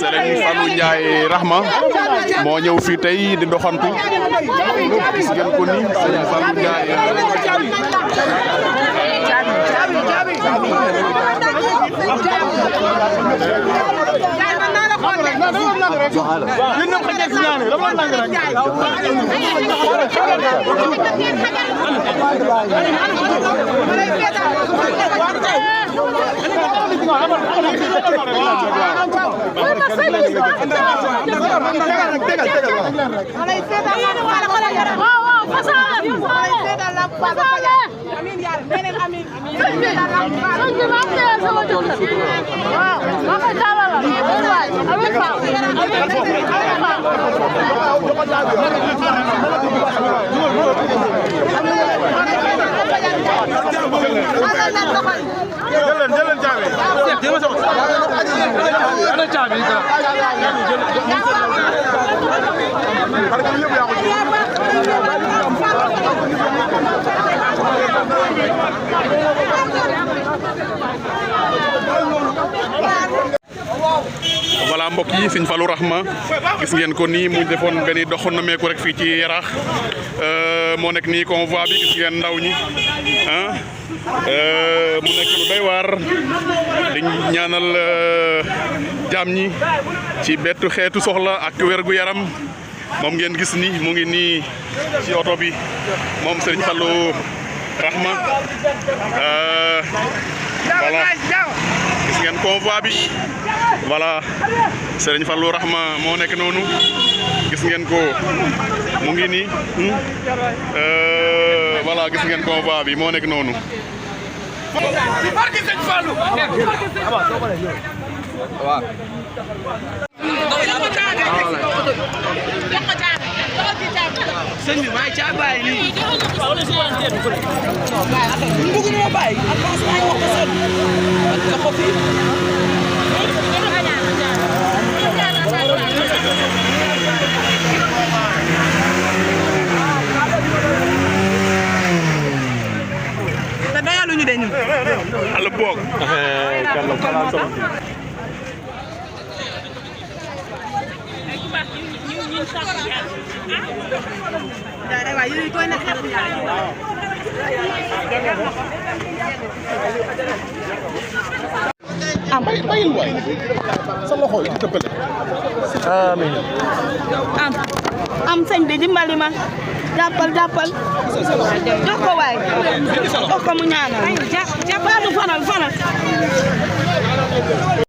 Serigne Fallou Ndiaye Rahma moo ñëw fii tey di doxantu gis ngeen ko ni Serigne Fallou Ndiaye voilà mbokk yi Serigne Fallou Rahma gis ngeen ko nii mu defoon benn doxoon na meeku rek fii ci Yaraax moo nekk nii convoi bi gis ngeen ndaw ñi mu nekk lu doy waar di ñaanal jaam ñi ci bettu xeetu soxla ak wérgu yaram moom ngeen gis ni mu ngi nii ci oto bi moom Serigne Fallou Rahma voilà gis ngeen convoi bi voilà Serigne Fallou Rahma moo nekk noonu gis ngeen ko mu ngi nii voilà gis ngeen convoi bi moo nekk noonu. sëñ bi maay caabaay nii. bëgg na ma bàyyi. wax ko fii. te dayaluñu de ñun. ala boog. bayil waay sa loxo yi di tëppale amiin am sëñ bi dimbali ma jàppal jox ko waay jox ko mu ñaanal fanal